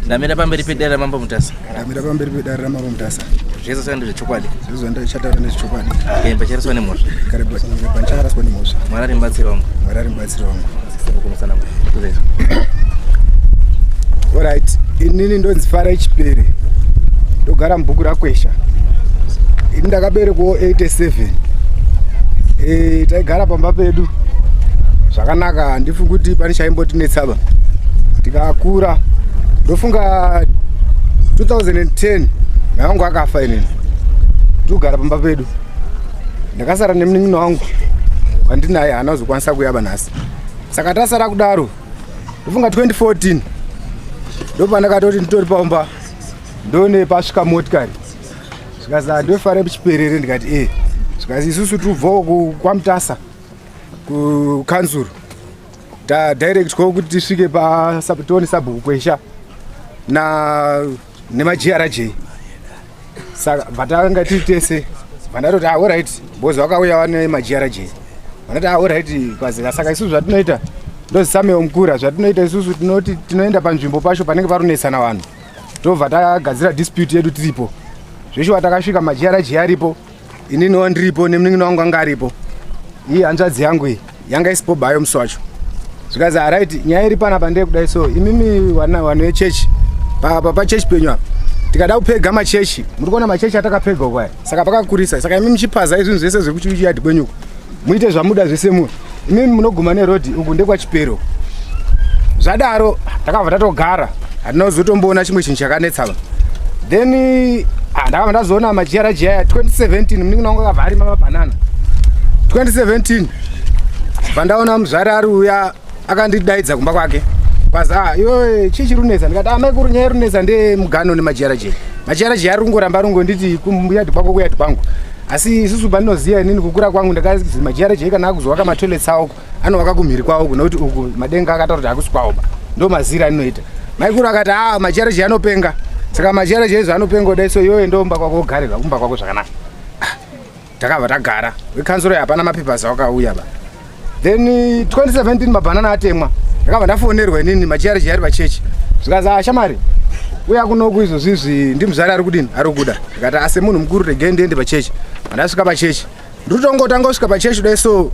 Ndamira pamberi pedare raMambo Mutasa. Ndamira pamberi pedare raMambo Mutasa. Zvese zvanga ndezvechokwadi. Zvese zvandichataura ndezvechokwadi. Kaimba charaswa nemhosva. Kaimba charaswa nemhosva. Mwari ari mubatsiri wangu. Mwari ari mubatsiri wangu. Alright, inini ndonzi Farai Chipere. Ndogara mubhuku raKwesha. Ini ndakaberekwawo 87. Eh, taigara pamba pedu zvakanaka, handifungi kuti pane chaimbotinetsaba. Tikakura, ndofunga 2010 mai wangu akafa, inini togara pamba pedu. Ndakasara nemunin'ina wangu wandinaye, haana kuzokwanisa kuyaba nhasi, saka tasara kudaro. Ndofunga 2014 ndopandakatoti nditori pamba, ndone pasvika motikari, zvikazi, "Andofara Chiperere." Ndikati, "E." Zvikazi, "Isusu tibvawo kwaMutasa kukanzuru, tadirect ko kuti tisvike tione sabhuku Kwesha na nemaGRJ." Saka bvatanga tiri tese, vandatoti, "Ah, alright," because vakauya vane maGRJ. Vandati, "Ah, alright." Kwazira saka isusu zvatinoita, ndozisamewo mukura, zvatinoita isusu tinoti tinoenda panzvimbo pacho panenge parunetsana vanhu, tobva tagadzira dispute yedu tiripo. Zveshuwa takasvika, maGRJ aripo, ininiwo ndiripo, nemunin'ina wangu anga aripo. Iyi hanzvadzi yangu iyi yanga isipo bayo musi wacho. Zvikazi, "Alright, nyaya iri panapa ndeyekudai, so imimi vanhu vechechi pachechi penyu apa, tikada kupega machechi, muri kuona machechi atakapega ukwaya, saka pakakurisa. Saka imi muchipaza zvinhu zvese zviri kuchiyadhi kwenyuko, muite zvamuda zvese, mu imimi munoguma nerodhi uku ndekwaChipero." Zvadaro takabva tatogara, hatina kuzotomboona chimwe chinhu chakanetsava. Then ndakabva ndazoona maGRJ aya 2017. Munin'ina wangu akabva arima mabhanana 2017. Bva ndaona muzvari ari uya, akandidaidza kumba kwake, kwazi, "Ah, iwe, chii chiri kunetsa?" Ndikati, "Ah, maikuru, nyaya iri kunetsa ndemugano nemaGRJ. MaGRJ ari kungoramba ari kungonditi kuyadhi kwako, kuyadhi kwangu. Asi isusu pandinoziva inini, kukura kwangu, ndakazi maGRJ kana akuzovaka matoilets awo, anovaka kumhiri kwavo, nekuti uku madenga akataura kuti hakusi kwavo ba. Ndo mazira aninoita." Maikuru akati, "A, maGRJ anopenga. Saka maGRJ izvo anopenga kudai, so iwewe ndomba kwako, ugarira kumba kwako zvakanaka." Ah, takabva tagara. Wekanzuro hapana mapapers akauya ba. Then 2017 mabhanana atemwa, ndakabva ndafonerwa inini, maGRJ ari pachechi. Zvikazi, "A, shamari, uya kunoku izvozvizvi, ndimuzvari ari kudini, ari kuda." Ndikati, "Ase munhu mukuru, regai ndiende pachechi." Pandasvika pachechi, ndiri kusvika pachechi dai so,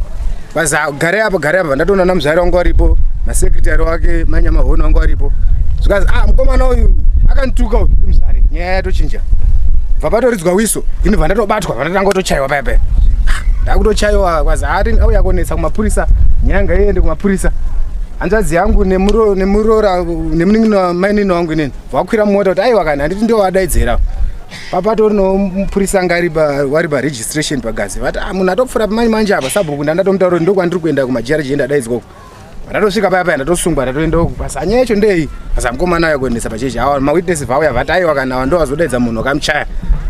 kwazi, "Garai apa, garai apa." Ndatoona namuzvari wangu aripo, nasekretary wake Manyamahoni wangu aripo. Zvikazi, "A, mukomana uyu akandituka uyu." Muzvari, nyaya yatochinja, bva patoridzwa wiso, ini bva ndatobatwa, vandatanga kutochaiwa paya paya. Ndakutochaiwa, kwazi ari auya konetsa kumapurisa, nyaya ngaiende kumapurisa. Hanzvadzi yangu nemurora nemunin'ina mainini wangu inini vakwira mumota kuti, "Aiwa kana handiti ndio vadaidzera." Papatori nomupurisa anga ari wari paregistration pagazi, vati, "Ah, munhu atopfuura pamanje manje apa, sabhuku." Ndandatomuta kuti ndokwandiri kuenda kumaGRJ, ndadaidzwa uku. Ndatosvika paya paya, ndatosungwa, ndatoenda uku. Basa nyaya yacho ndei? Basa mukomana auya kuendesa pachechi, awa mawitness vauya, vati, "Aiwa kana ndo vazodaidza munhu wakamuchaya."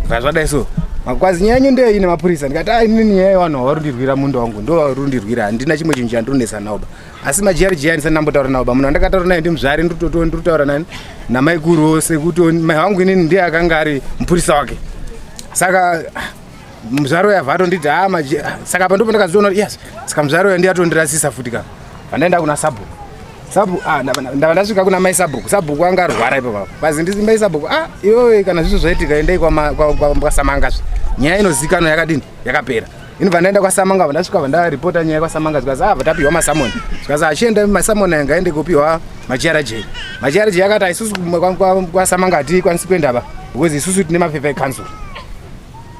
Zvadai so, makwazi, "Nyaya yenyu ndei nemapurisa?" Ndikati, "A, inini nyaya yevanhu vavari munda wangu, ndo varundirwira, handina chimwe chinhu chandinonetsa nawo ba. Asi maGRJ andisati ndambotaura nawo ba. Munhu andakataura naye ndimuzvari, ndiri nani namaikuru, sekuti mai vangu inini ndiye akanga ari mupurisa wake." Saka muzvari uya atonditi, "Ha, saka apa ndipo." Ndakazoona, yes, saka muzvari uya ndiye atondirasisa futi ka. Pandaenda kuna sabhuku, sabhuku, ah, ndava ndasvika kuna mai sabhuku, sabhuku anga arwara ipapapo. Kwazi ndisi mai sabhuku, "Ah, iwewe, kana zvizvo zvaitika, endai kwaSamanga, nyaya inozikanwa yakadini, yakapera." Inobva ndaenda kwaSamanga, vandasvika, vandaripota nyaya kwaSamanga. Zvikazi, "Ah, vatapiwa masummons." Zvikazi, "Achienda, masummons aya ngaende kupiwa maGRJ." MaGRJ akati, "Isusu kwaSamanga hatikwanisi kuenda ba, because isusu tine mapepa ecouncil."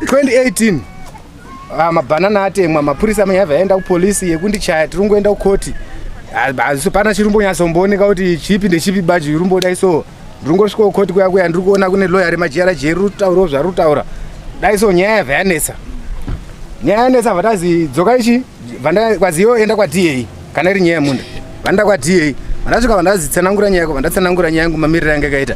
2018, ah, mabhanana atemwa, mapurisa manyabva aenda kupolisi yekundichaya, tiri kungoenda kukoti, pana chirumbonyatsombooneka kuti chipi ndechipi baji rumbodai. So ndiri ngosvika kukoti kuya kuya, ndiri kuona kune loya remaGRJ riri kutaurawo zvari kutaura dai. So nyaya yabva yanetsa, nyaya yanetsa, vatazi dzoka ichi, kwaziyo enda kwaDA kana iri nyaya yemunda. Vanoenda kwaDA, vandasvika, vandazitsanangura nyaya yako, vandatsanangura nyaya yangu mamiriro yange yakaita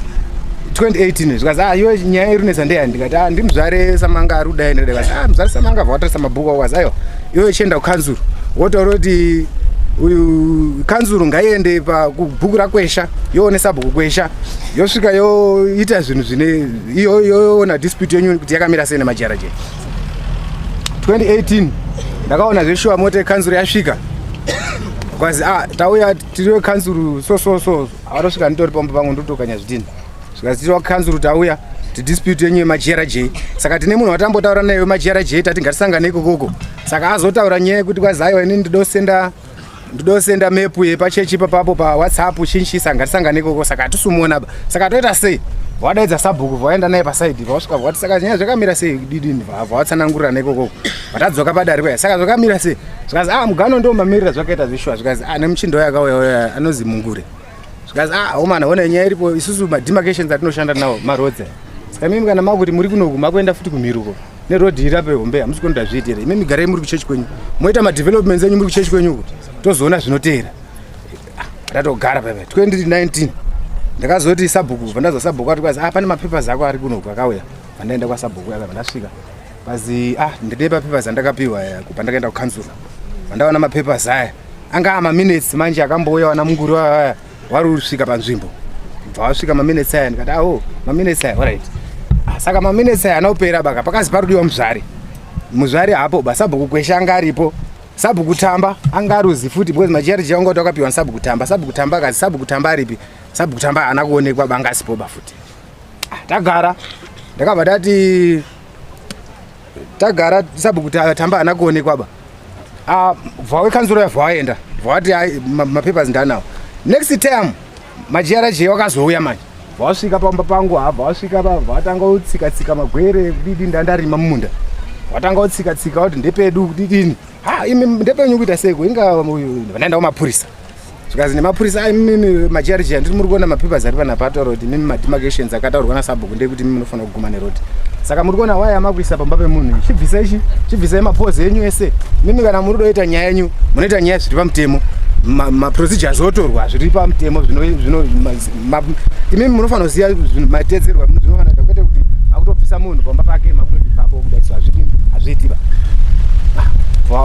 2018. Zvikazi, "Ah, iwe, nyaya iri kunetsa ndeyani?" Ndikati, "Ah, ndimuzvare Samanga ari kudai nedai." Kazi, "Ah, muzvare Samanga." Vawatarisa mabhuku ako, kazi, "Aiwa, iwe chienda kukanzuru, wotaura kuti uyu kanzuru ngaiende kubhuku raKwesha, yoone sabhuku Kwesha, yosvika yoita zvinhu zvine yoona dispute yenyu kuti yakamira sei nemaGRJ." 2018 ndakaona zveshuwa mota yekanzuru yasvika, kwazi, "Ah, tauya tiri wekanzuru so so so." Avatosvika, nditori pamba pangu, ndotokanya zvidhina. Zvikazitiwa kanzuru tauya tidispute yenyu yemaGRJ. Saka tine munhu watambotaura naye wemaGRJ, tati ngatisangane ikokoko. Saka azotaura nyaya yekuti kwazi aiwa, inini ndidosenda mepu yepachechi ipapapo paWhatsApp chinchisa, ngatisangane ikoko. Saka hatisumuona ba, saka toita sei? Vadaidza sabhuku, vaenda naye pasaidi, vasvika vati, saka nyaya zvakamira sei didini? Vavatsanangurira neikokoko. Vatadzoka padare paya, saka zvakamira sei? Zvikazi, a mugano ndo mamirira zvakaita zvishwa. Zvikazi, a nemuchindo yakauya uya anozi Mungure. Zvikazi, a omana, ona nyaya iripo, isusu mademarcations atinoshanda nawo maroads aya. Saka mimi kana makuti muri kunoku, makuenda futi kumhiruko nerodhi iri apo hombe, hamusi kunoda zviitira. Imi migarei muri kuchechi kwenyu, moita madevelopments enyu muri kuchechi kwenyu uko, tozoona zvinoteera. Tatogara paipa 2019, ndakazoti sabhuku, vandazwa sabhuku ati kwazi, ah, pane mapapers ako ari kunoku akauya. Vandaenda kwasabhuku yaka, vandasvika pazi, ah, ndine papapers andakapiwa aya pandakaenda kukanzuru. Vandaona mapapers aya anga amaminutes manje akambouya wana Munguri aya wari kusvika panzvimbo, bva wasvika maminutes aya. Ndikati, awo maminutes aya, alright. Ah, saka maminutes aya anopera baka pakazi parudiwa muzvari. Muzvari hapo ba, sabhuku Kwesha anga aripo, sabhuku Tamba anga aruzi futi, because maGRJ anga kuti akapiwa sabhuku Tamba. Sabhuku Tamba akazi, sabhuku Tamba aripi? Sabhuku Tamba haana kuonekwa, banga asipo ba futi. Ah, tagara, ndakabva ndati tagara, sabhuku Tamba haana kuonekwa ba. Ah, bva wekanzuro yabva waenda, bva wati mapapers ndanawo. Next time maGRJ wakazouya manje, bva wasvika pamba pangu, habva wasvika bva watanga kutsika tsika magwere kudidi, ndandarima mumunda, watanga kutsika tsika kuti ndepedu kudidini. Ha, imi ndepenyu kuita seiko? Inga vandaenda kumapurisa. Zvikazi nemapurisa, ai mimi maGRJ handiri muri kuona mapapers ari panapa ataura kuti mimi mademarcations akataurwa nasabhuku ndekuti mimi munofanira kuguma nerodi. Saka muri kuona waya makuisa pamba pemunhu, chibvisai ichi, chibvisai mapozi enyu ese. Mimi kana muri kudoita nyaya yenyu, munoita nyaya zviri pamutemo, maprocedures otorwa zviri pamutemo. Imimi munofanira kuziva mateedzerwa zvinofanira kuita, kwete kuti makutobvisa munhu pamba pake, makutoti bvapo kudaiso. Hazviiti ba.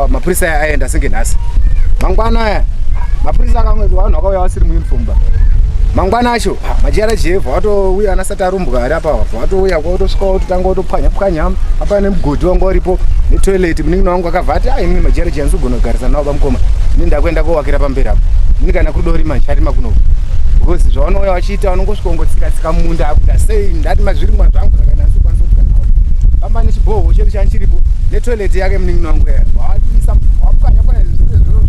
Mapurisa aya aenda senge nhasi, mangwana aya mapurisa akamwe vanhu vakauya vasiri muuniform ba. Mangwana acho maGRJ watouya anasati arumbwa ari apa, watouya kwatosvika wototanga wotopwanya pwanya apa nemugodhi wanga uripo netoilet. Munin'ina wangu akabva ati, ai, mimi maGRJ handisi kugona kugarisa navo bamukoma, ini ndakuenda kowakira pamberi apo. Ini kana kudorima ndicharima kunoku, because zvavanouya vachiita vanongosvika kungotsika tsika mumunda akuita sei. Ndati mazvirimwa zvangu, saka handisi kukwanisa kugara navo pamba nechibhoho chedu chanchiripo netoilet yake. Munin'ina wangu yaya waisa wapwanya pwanya zvese izvozvo,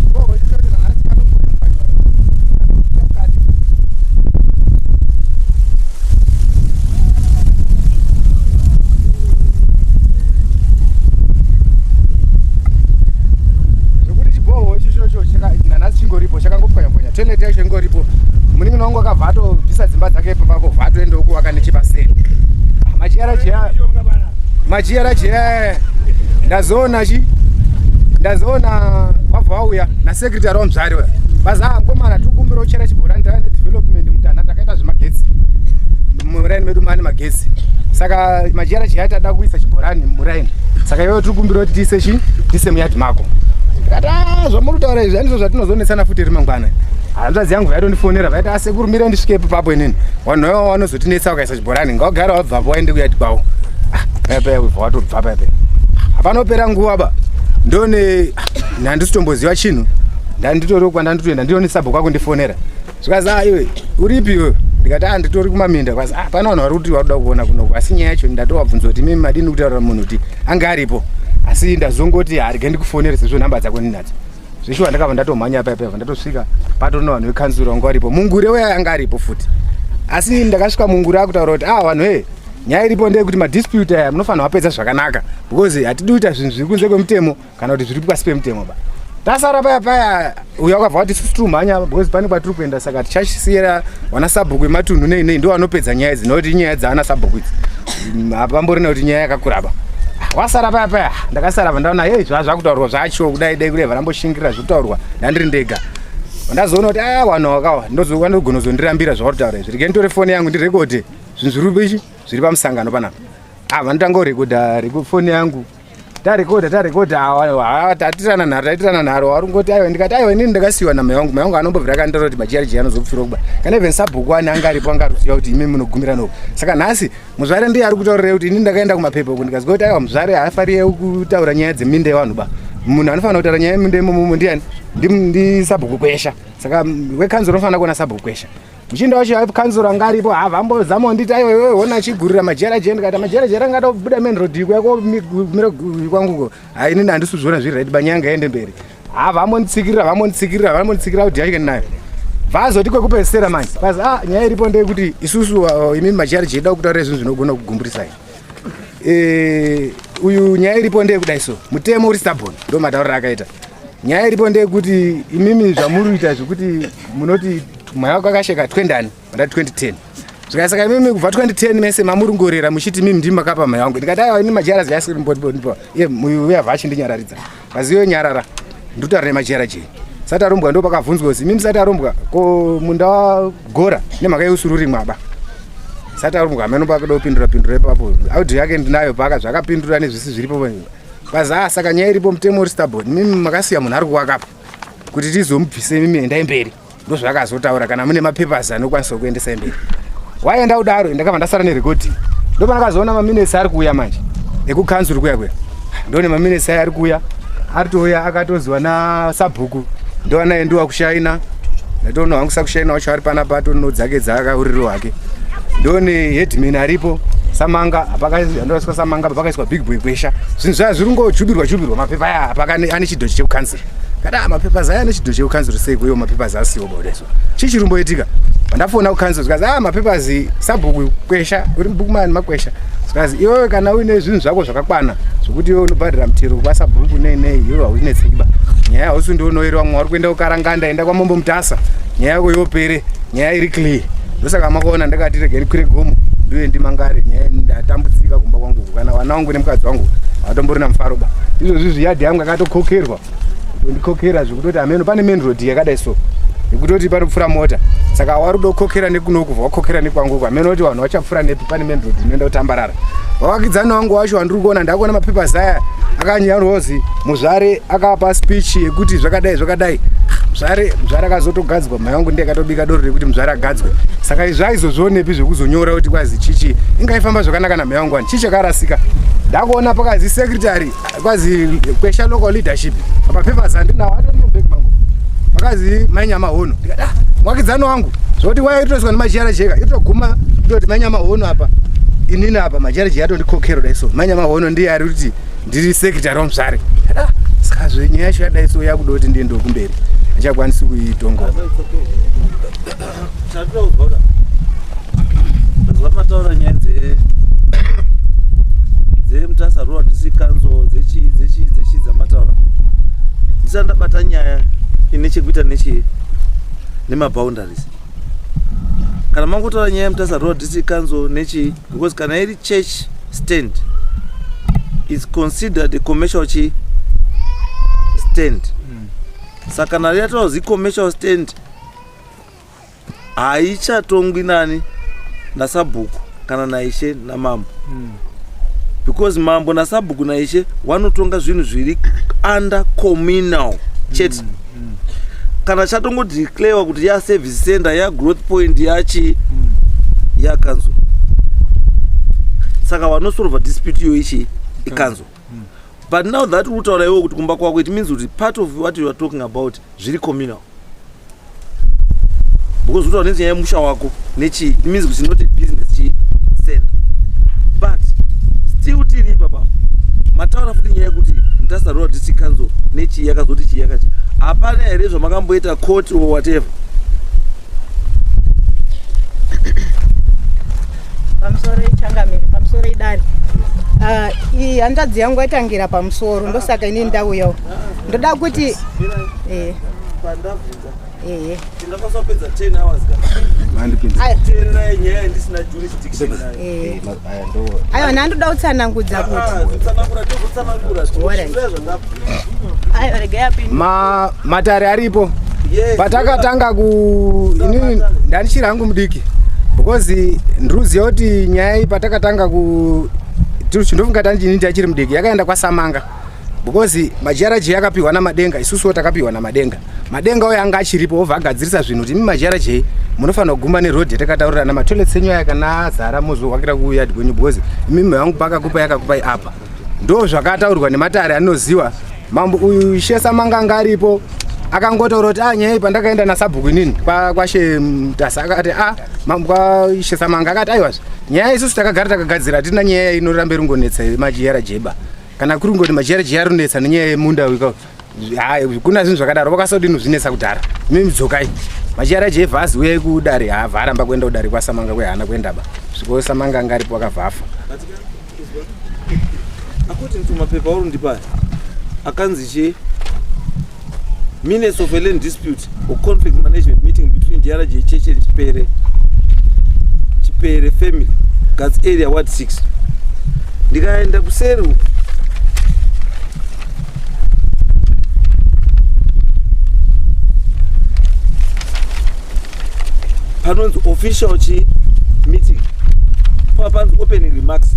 chibhoho ichocho nanhasi chatopwanya pwanywa mukati. Zvekuti chibhoho ichochocho nanhasi chingoripo, chakangopwanya-pwanya, toilet yacho ingoripo. Munin'ina wangu akabva atobvisa dzimba dzake ipapapo, bva atoendawo kuvaka nechepaseri. MaGRJ ndazoona chi ndazoona wabva wauya nasecretary wamuzvari uya, baza, ah, mukomana, tiri kukumbira uchera chibhorani, tava nedevelopment mutana, takaita zvemagetsi muraini medu, mane magetsi. Saka maGRJ tada kuisa chibhorani muraini, saka iwewe tiri kukumbira kuti tiise chi tiise muyadhi mako. Ndikati, ah, zvamuri kutaura izvi handizvo zvatinozonetsana futi iri mangwana. Hanzvadzi yangu vaitondifonera, vaiti, asekuru, mirai ndisvike ipapo inini, vanhu vaiva vanozotinetsa vakaisa chibhorani, ngawagara wabvapo waende kuyadhi kwavo. Paya paya ubva watobva paya paya, hapanopera nguva ba, ndone handisitomboziva chinhu, ndanditori kwandanditoenda, ndione sabhuku akundifonera. Zvikazi, a iwe uripi iwe? Ndikati, a nditori kumaminda. Kwazi, a pane vanhu vari kuti vari kuda kuona kunoku, asi nyaya yacho ndatovabvunza kuti mimi madini kutaurira munhu kuti anga aripo, asi ndazongoti harige ndikufonere sezvo nhamba dzako ndinadzo. Zveshuwa ndakabva ndatomhanya paya paya, ndatosvika patori nevanhu vekanzuro vanga varipo, Mungure uya anga aripo futi. Asi ndakasvika Mungure akutaura kuti, ah, vanhu e nyaya iripo ndeyekuti madispute aya munofanira wapedza zvakanaka, because hatidi kuita zvinhu zviri kunze kwemutemo kana kuti zviri pasi pemutemo ba. Tasara paya paya, uyo akabva wati, isusu tiri kumhanya because pane kwatiri kuenda, saka tichasiyira vana sabhuku ematunhu nei nei, ndo vanopedza nyaya idzi, nokuti inyaya dzaana sabhuku idzi. Hapamborina kuti nyaya yakakura ba. Wasara paya paya, ndakasara pa ndaona, hei, zvaa zvakutaurwa zvacho kudai dai kudai, varamboshingira zvekutaurwa, ndandiri ndega. Ndazoona kuti a vanhu vakawa ndogona kuzondirambira zvauri kutaura izvi, rege nditore foni yangu ndirekodhe zvinhu zviri ichi zviri pamusangano panapa. Ah, vanotanga kurekodha foni yangu, tarekodha tarekodha, taitirana nharo, taitirana nharo, vari kungoti aiwa. Ndikati, aiwa, inini ndakasiyiwa namai vangu, mai vangu anombobvira akanditora kuti maGRJ anozopfura kuba, kana even sabhuku ani anga aripo anga aruziva kuti imi munogumira noko. Saka nhasi muzvare ndiye ari kutaurira kuti inini ndakaenda kumapepa uku, ndikazwa kuti aiwa, muzvare haafarire kutaura nyaya dzeminda yevanhu ba, munhu anofanira kutaura nyaya yeminda imomomo ndiani? Ndisabhuku Kwesha. Saka wekanzuro unofanira kuona sabhuku Kwesha. Muchinda wacho kanzuro anga aripo, havambozama nditi aiwa iwewe hona chigurira majeraje. Ndikati majeraje anga tobuda main road iko mira kwangu, hai, inini handisi kuzviona zviri right, banyanga ende mberi. Havambonditsikirira, vambonditsikirira, vambonditsikirira kuti yacho nayo vazoti kwekupedzisira manje pazi a nyaya iripo ndeyekuti isusu imimi majeraje ida kutaura zvinhu zvinogona kugumburisai. Uyu nyaya iripo ndeyekudai, so mutemo uri stubborn, ndo matauriro akaita. Nyaya iripo ndeyekuti imimi zvamuri kuita zvekuti munoti mai wako akasheka 20 manda 2010 zvika, saka imimi kubva 2010 mese mamurungorera muchiti mimi ndimi makapa mai wangu. Ndikati aiwa, ini majara asirimbonipa iye uyabva achindinyararidza paziyo nyarara, ndikutaura nemajara jei sati arombwa. Ndo pakabvunzwa kuti imimi sati arombwa ko munda wagora nemhaka yeusururi mwaba sati arombwa hameno pakuda kupindura pindura ipapo. Audio yake ndinayo paka zvakapindura nezvisi zviripo paza. Saka nyaya iripo, mutemo uri stubborn, mimi makasiya munhu ari kuvakapo kuti tizomubvise, mimi endai mberi. Ndozvakazotaura kana mune mapapers anokwanisa kuendesa mberi, waenda kudaro. Ndakabva ndasara nerecording. Ndopandakazoona maminutes ari kuuya manje ekukanzuru kuya kuya, ndone maminutes aya ari kuuya, aritouya akatoziwa nasabhuku, ndoanaye ndiwa kushaina. Ndatoona hangu sakushaina wacho ari panapa, atono dzake dzaakauriro hake. Ndone headman aripo Samanga, andoiswa Samanga, pakaiswa Big Boy Kwesha. Zvinhu zvaya zviri ngojubirwa jubirwa mapepa aya apaka ane chidhochi chekukanzuru. Kada mapapers aya ane chidhochi chekukanzuru sei kuiwo mapapers asiwo baudeso? Chii chiri kumboitika? Pandafona kukanzuru zikazi a mapapers sabhuku Kwesha uri mubookman maKwesha, zikazi iwewe kana uine zvinhu zvako zvakakwana zvokuti iwe unobhadhara mutero kwasabhuku nei nei, iwe haunetsekiba, nyaya hausi ndounoyerwa mwa uri kuenda kuKaranganda, enda kwaMambo Mutasa, nyaya yako yopere, nyaya iri clear. Ndosaka makaona ndakati regei ndikwire gomo ndiuye ndimangare nyaya. Ndatambudzika kumba kwangu, kana vana vangu nemukadzi wangu havatomborina mufaro ba. Izvozvi zviyadhi yangu akatokokerwa, kutondikokera zvekutoti hameno pane main road yakadai so yekutoti panopfuura mota, saka wari kuda kukokera nekunoku, wakokera nekwanguku, hameno kuti vanhu vachapfuura nepi. Pane main road inoenda kutambarara. Vavakidzani vangu wacho wandiri kuona, ndakuona mapapers aya akanyorwa zi muzvare akapa speech yekuti zvakadai zvakadai. Muzvare, muzvare akazotogadzwa, mai vangu ndiye akatobika doro rekuti muzvare agadzwe. Saka izvi aizozvionepi zvekuzonyora kuti kwazi chichi ingaifamba zvakanaka namai vangu wani? Chii chakarasika? Ndakuona pakazi secretary kwazi Kwesha local leadership, pamapapers andinawo atori mubag mangu, pakazi Mainyama Hono. Ndikati ah, mwakidzani wangu zvoti waya itoiswa nemachiyara cheka itoguma kutoti Mainyama Hono apa, inini apa machiyara cheka atondikokero dai so Mainyama Hono ndiye ari kuti ndiri secretary wamuzvare. Ah, saka zvenyaya yacho yadai so yakuda kuti ndiendewo kumberi, handichakwanisi kuitonga. Chatinouzwa zuva mataura nyaya dzeMutasa Rural District Council, dzechii dzechii dzechii dzamataura, ndisati ndabata nyaya ine chekuita nechii nemaboundaries, kana mangotaura nyaya yeMutasa Rural District Council nechii, because kana iri church stand is considered a commercial chi stand. Saka kana yataura commercial stand, haichatongwi nani, nasabhuku kana naishe namambo, because mambo nasabhuku naishe vanotonga zvinhu zviri under communal chete. Kana chatongodeclarewa kuti yaservice center, yagrowth point, yachi yacouncil, saka vanosolva dispute iyo ichi icouncil. But now that uri kutaura iwe kuti kumba kwako, it means kuti part of what you are talking about zviri communal, because utaura nenyaya yemusha wako nechii, it means kuti not a business chi center. But still tiri ipapa, mataura futi nyaya yekuti Mutasa Rural District Council nechii yakazoti chii yakachi, hapana here zvamakamboita court or whatever? Pamusoro ichangamiri, pamusoro idare. Ah, iyi hanzvadzi yangu yatangira pamusoro, ndosaka inini ndauyawo. Ndoda kuti Pandabvunza, ehe. Tingakwanisa kupedza 10 hours ka Mandipinza. Aya, teererai nyaya ndisina jurisdiction nayo. Aya ndo Aiwa, ndandoda kutsanangudza kuti Ah, kutsanangura tozotsanangura. Alright. Zvandabvunza. Aiwa, regai apinde. Matare aripo. Yes. Patakatanga ku inini ndandichiri hangu mudiki, because ndiruziva kuti nyaya iyi patakatanga ku chindofunga tanjini ndachiri mudiki, yakaenda kwaSamanga, because majaraji akapiwa naMadenga, isusuwo takapiwa naMadenga. Madenga uyo anga achiripo, obva agadzirisa zvinhu kuti imi majaraji munofanira kuguma neroad yatakataurirana, matoilets enyu aya kana azara mozowakira kuyard kwenyu, because imimi vangu pakakupai akakupai apa. Ndo zvakataurwa nematare anoziwa. Mambo uyu Shesa Manganga aripo. Akangotaura kuti a ah, nyaya iyi pandakaenda nasabhuku inini kwashe Mutasa akati a ah, kwashe Samanga akati aiwazve nyaya isusu takagara takagadzira hatina nyaya inoramba iringonetsa majiyara jeba kana kuri kungoti majiyara jeya rinonetsa nenyaya yemunda uyu kuna zvinhu zvakadaro vakasodini zvinetsa kudhara imi mudzokai majiyara jeye vhazi uyai kudare haabva aramba kuenda kudare kwaSamanga kwehana kuendaba sviko Samanga anga aripo akavhafa. According to mapepa uri ndipa akanzi chii minutes of a land dispute or conflict management meeting between DRJ Church and Chipere family Gats area ward 6. Ndikaenda kuseri uku panonzi official chi meeting pa panzi opening remarks.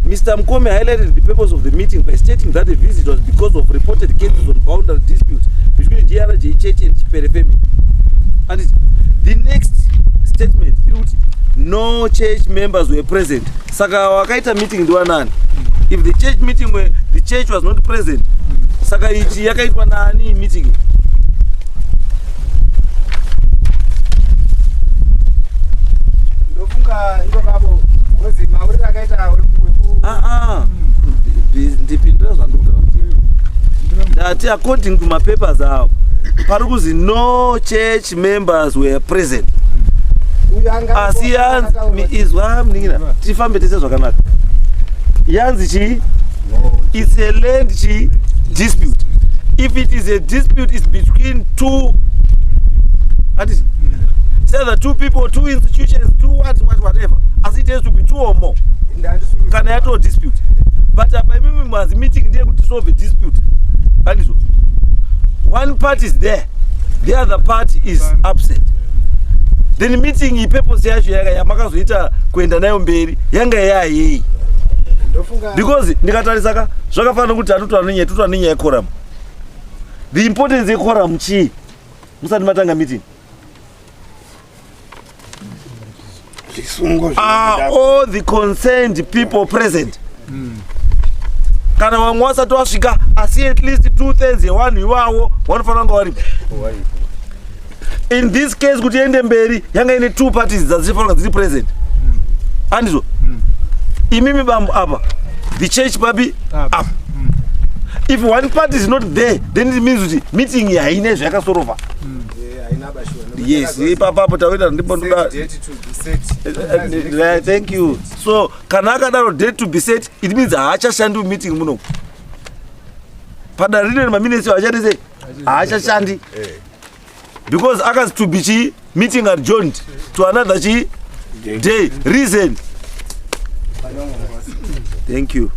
Mr. Mkome highlighted the purpose of the meeting by stating that the visit was because of reported cases on boundary dispute between DRJ Church and Chipere family. And the next statement iri kuti no church members were present. Saka wakaita meeting ndiwanani? If the church meeting were, the church was not present, saka ichi yakaitwa nani meeting? Ndofunga ipapapo because mauriro akaita weku Ah ah. Ndipindura zvandikutaura. Ndati according to mapapers avo pari kuzi no church members were present. Asi yanzi izwa munin'ina tifambe tese zvakanaka. Yanzi chii? It's a land chii dispute. If it is a dispute it's between two and it's either two people, two institutions, two what, what, whatever. Asi it has to be two or more. Kana yatoo dispute. But apa imimi mazi meeting ndiye kuti solve a dispute. Andizvo. One part is there, the other part is upset. Then meeting iyi purpose yacho yamakazoita kuenda nayo mberi yanga yayei. Because ndikatarisa ka zvakafanana kuti hatotaura nenyaya totaura nenyaya yequorum. The importance yequorum chii? Musati matanga meeting. Zvisungo Are all the concerned people present? Kana vamwe vasati vasvika asi at least 2/3 yevanhu ivavo vanofanira kunge varipo. In this case kuti iende mberi yanga ine two parties dzadzichifanira kunge dziri present. Andizvo? Imimi bambo apa the church papi apa. If one party is not there then it means kuti meeting haine zvayakasorova. Yes, ipapapo takuita ndipo ndoda. Thank you. So kana akadaro date to be set it means haachashandi meeting muno. Padare rine maminutes haachadi sei? Haachashandi. Because akazi to be chi meeting adjourned to another chi day. Reason. Thank you.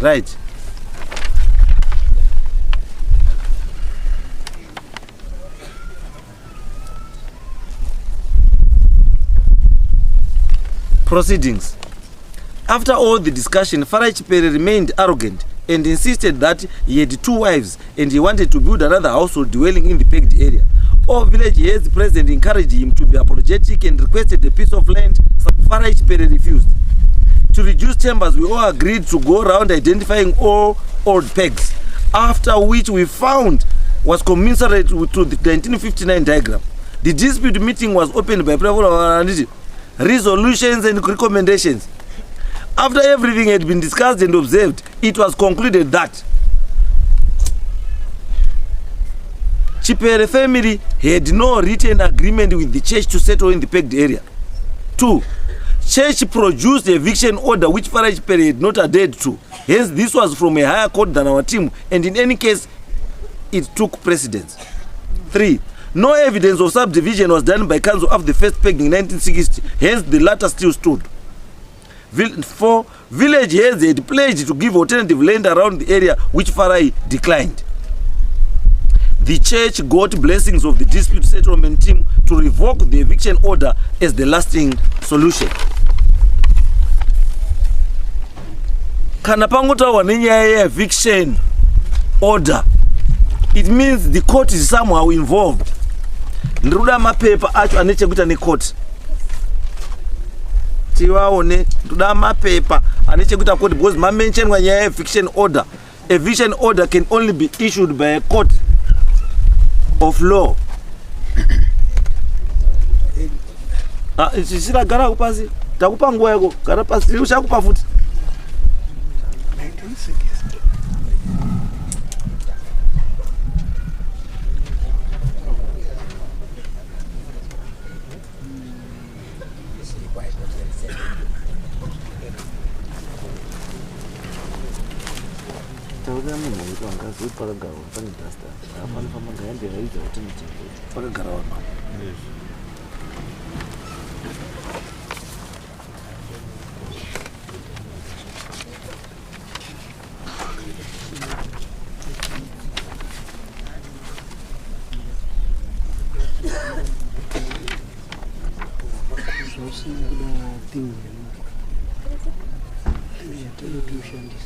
Right. Proceedings. After all the discussion, Farai Chipere remained arrogant and insisted that he had two wives and he wanted to build another household dwelling in the pegged area. All village heads present encouraged him to be apologetic and requested a piece of land. Farai Chipere refused. To reduce tempers, we all agreed to go round identifying all old pegs, after which we found was commensurate to the 1959 diagram. The dispute meeting was opened by President resolutions and recommendations. After everything had been discussed and observed, it was concluded that Chipere family had no written agreement with the church to settle in the pegged area. 2. Church produced eviction order which Farai Chipere had not adhered to. Hence, this was from a higher court than our team, and in any case, it took precedence. 3. No evidence of subdivision was done by council after the first pegging in 1960, hence the latter still stood. 4. Village heads had pledged to give alternative land around the area, which Farai declined. The church got blessings of the dispute settlement team to revoke the eviction order as the lasting solution. Kana pangotaurwa nenyaya yeeviction order, it means the court is somehow involved. Ndiri kuda mapepa acho ane chekuita necourt. Tivaone, ndoda mapepa ane chekuita court because mamentionwa nyaya yeeviction order. Eviction order can only be issued by a court of law. Ah, Chisira gara pasi. Takupa nguva yako. Gara pasi. Uchakupa futi. Taurira munhu wekuti wangazi kuti pakagarwa pane duster. Apanofamba ngaende vaidza kuti mutengo. Pakagara vanhu apa. Zvausina kuda thing yatode kushandisa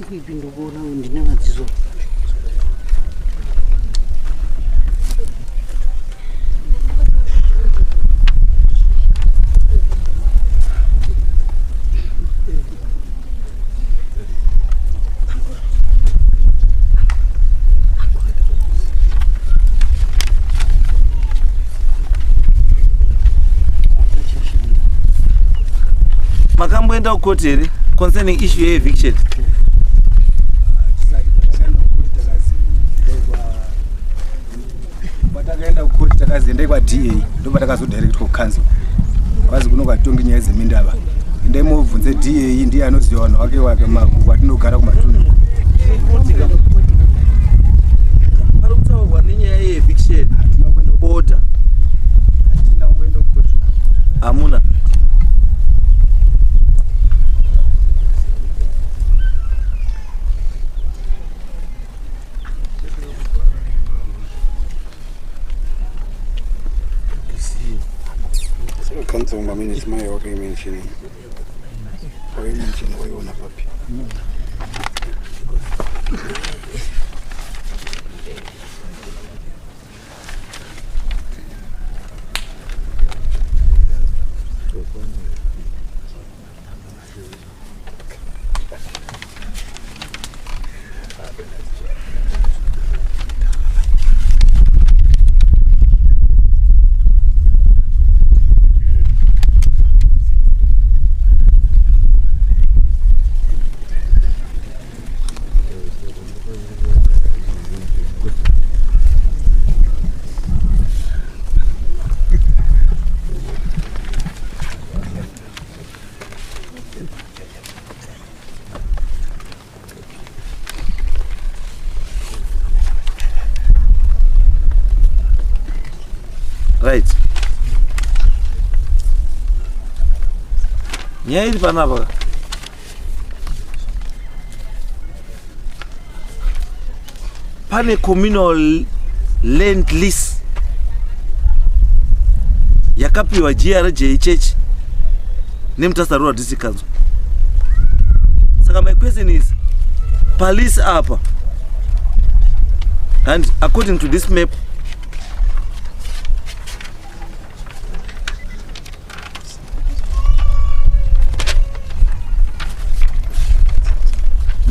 ikuipi ndokuona ndine madziso. Makamboenda kukoti here concerning issue yeeviction? Patakaenda kukoti takazi endai kwaDA, ndopatakazodirectwa kucouncil. Kwazi kuno kwatongi nyaya dzemindava, endai mobvunze DA, ndiye anoziva vanhu vake wake kwatinogara kumatunhu. Pari kutaurwa nenyaya yeeviction order. Hatina kumboenda kukoti. Hamuna. Council maminutes mayo wakaimention, wakaimention, waiona papi? Right, nyaya iri panapa, pane communal land lease yakapiwa GRJ Church neMutasa Rural District Council. Saka my question is, palease apa, and according to this map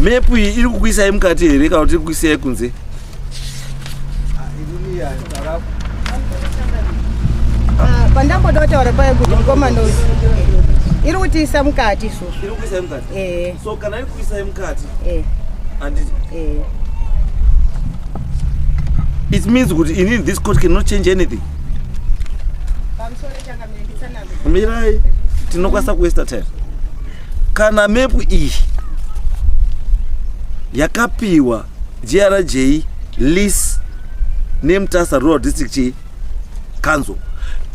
Mepu iyi iri kukuisai mukati here kana kuti iri kukuisai kunze? Ah, pandamboda kutaura paye kuti mukomana uyu iri kutiisa mukati isusu. Iri kukuisai mukati? Eh. So kana iri kukuisai mukati, handiti? Eh. It means kuti inini, this court cannot change anything. Pamusoro, changamire, nditsanangure. Mirai, tinokwanisa kuwaster time. Kana mepu iyi yakapiwa GRJ lease neMutasa Rural District chi Council,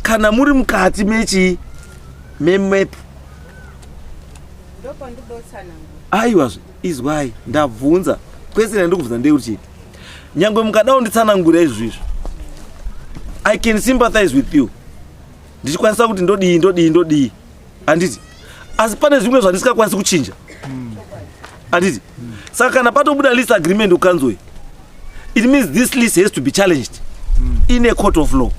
kana muri mukati mechi memepu, Ndopandidotsanangura. Aiwazve, izwai, ndabvunza kwese. Yandikubvunza ndeyekuti chii, nyangwe mukada kunditsanangura izvizvi, I can sympathize with you, ndichikwanisa kuti ndodii, ndodii, ndodii, handiti? Asi pane zvimwe zvandisingakwanisi kuchinja, handiti? Saka kana patobuda lease agreement kukanzuru, it means this lease has to be challenged in a court of law.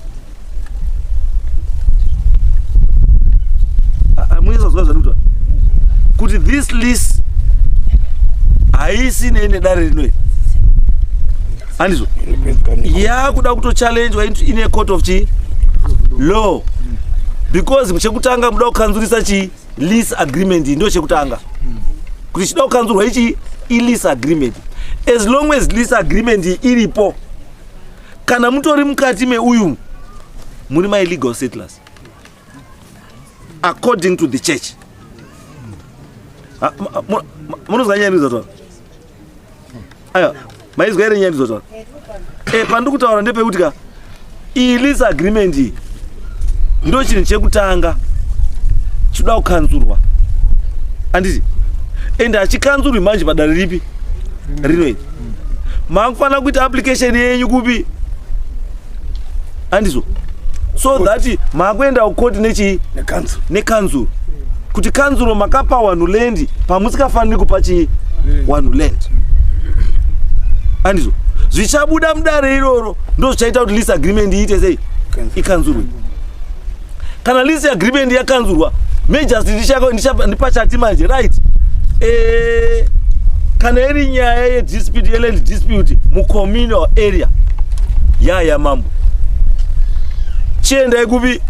Muizvazwa zvandikuta kuti this lease haisi nedare rino iri, handizvo? Yakuda kutochallengewa in a court of chi law, because chekutanga muda kukanzurisa chi lease agreement. Ndo chekutanga kuti chida kukanzurwa ichi ilease agreement. As long as lease agreement iyi iripo, kana mutori mukati meuyu, muri maillegal settlers according to the church. Munozwa nyaya ndizvotaura? Aiwa, maizwa here nyaya ndizvotaura? Pandiri kutaura ndepekuti ka iyi lease agreement iyi ndo chinhu chekutanga chinoda kukanzurwa, handiti? Ende hachikanzurwi manje padare ripi rino iri. Makufanira kuita application yenyu kupi, handizvo? So that makuenda kukoti nechi Nekanzuru. Nekanzuro, kuti kanzuro makapa wanhu land pamusikafaniri kupa chii wanhu land, handizvo? Zvichabuda mudare iroro ndo zvichaita kuti lease agreement iite sei? Ikanzurwe. Kana lease agreement yakanzurwa, magistrate ndipachati manje, right, kana iri nyaya yedispute, yeland dispute mucommunal area, yaya mambo, chiendai kupi?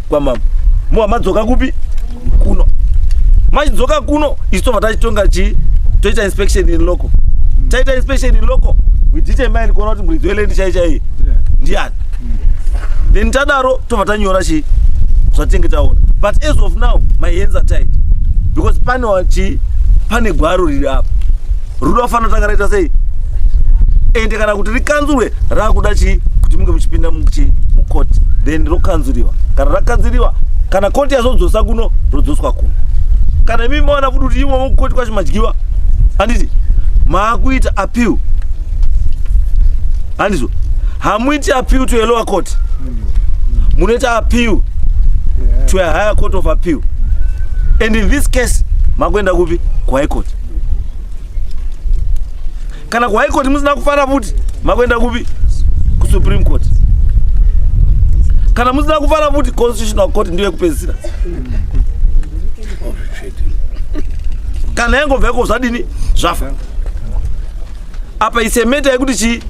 Kwamambo. Muwa madzoka kupi? Kuno. Machidzoka kuno, isu tobva tachitonga chi toita inspection in loco. Taita inspection in loco, we determine kuona kuti muridzi weland chai chai ndiani. Then tadaro tobva tanyora chi zvatinenge taona. But as of now my hands are tied, because pane chi pane gwaro riri apa rudo fanira tanga raita sei. Ende kana kuti rikanzurwe, raakuda chi kuti munge muchipinda muchi mukoti, then rokanzuriwa. Kana rakanzuriwa, kana koti yazodzosa kuno, rodzoswa kuno. Kana imi maona futi kuti imomo kukoti kwacho madyiwa, handiti? Maakuita appeal, handizvo? Hamuiti appeal to a lower court, munoita appeal to a higher court of appeal, and in this case makuenda kupi? Kuhigh court. Kana kuhigh court musina kufara futi, makuenda kupi? Kusupreme Court. Kana musina kufara futi, Constitutional Court ndiyo yekupedzisira. Kana yangobva iko, zvadini? Zvafa. Apa isemeta yekuti chi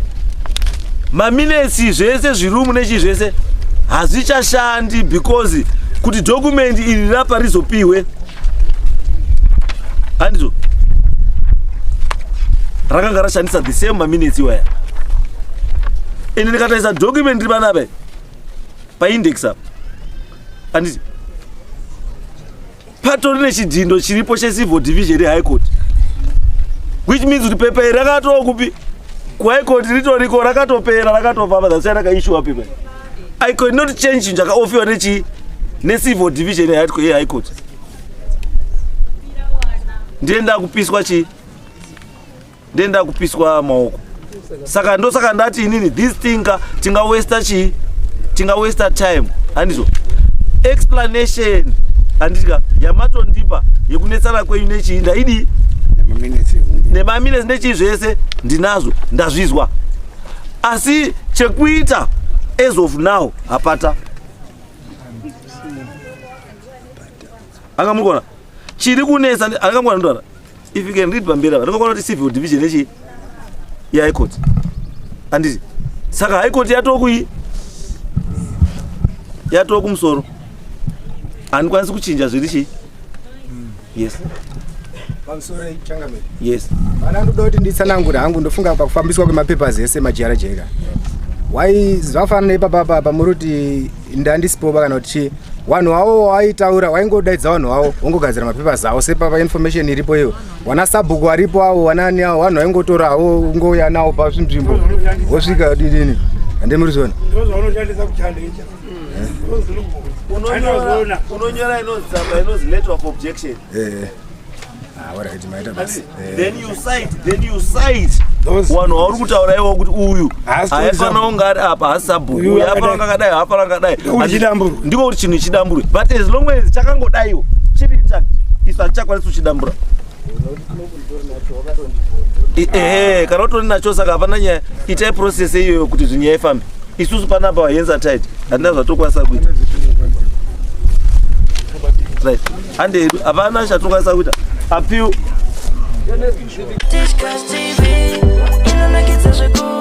maminutes zvese zvirumu nechii zvese hazvichashandi, because kuti document iri rapa rizopiwe, handizvo? Rakanga rashandisa the same maminutes iwaya. Ende ndikatarisa document iri panapa paindex apa, handiti patori nechidhindo chiripo checivil division yehigh court, which means kuti pepa iri rakatoo kupi? Kuhigh court ritoriko, rakatopera, rakatofamba. That's why rakaissuwa pepa. I could not change chinhu chakaofiwa nechi necivil division yehigh court. Ndienda kupiswa chii? Ndienda kupiswa maoko. Saka ndosaka ndati inini this thing ka tingawasta chii, tingawasta time, handizvo? Explanation, handitika, yamatondipa yekunetsana kwenyu nechii, ndaidi nemaminutes nechii zvese ndinazvo, ndazvizwa. Asi chekuita as of now hapata. Anga mukona chiri kunetsa, anga mukona ndora. If you can read pamberi apa, ndingakona kuti civil division yechi yehigh court, handiti? Saka high court yatokui yatoo kumusoro, handikwanisi kuchinja zviri chii. Yes. Pamusoro, changamire. Yes. Vana, ndoda kuti nditsanangure hangu. Ndofunga pakufambiswa kwemapapers ese maJRJ ka, wai zvafanana ipapapa pamuri kuti ndandisipoba kana kuti chii, vanhu vavo waitaura, waingodaidza vanhu vavo, wongogadzira mapapers avo sepapa information iripo iyo. Wana sabhuku varipo avo, wanani avo, vanhu vaingotorawo, ungouya nawo pazvinzvimbo, wosvika didini, handimuri zviona. Ndozvaunoshandisa kuchallenger. Unonyora inonzi tsamba inonzi letter of objection. Ah, alright, maita basi. Then you cite vanhu vauri kutaura iwo kuti uyu Haasi haifanira kunge ari apa, haasi sabhuku. Uyu Uyu haifanira kunge akadai, haifanira kunge akadai. Ndiko chidamburwe. Ndiko kuti chinhu chidamburwe, but as long as chakangodaiwo chiri intact, isu hatichakwanisi kuchidambura. Ehe, kana utori nacho, saka hapana nyaya. Itai process iyoyo kuti zvinyaya ifambe. Isusu panapa hands are tied, handina zvatokwanisa kuita. Right, hande hedu, hapana chatokwanisa kuita. Appeal. Tichkach TV inonakidza zvekuru.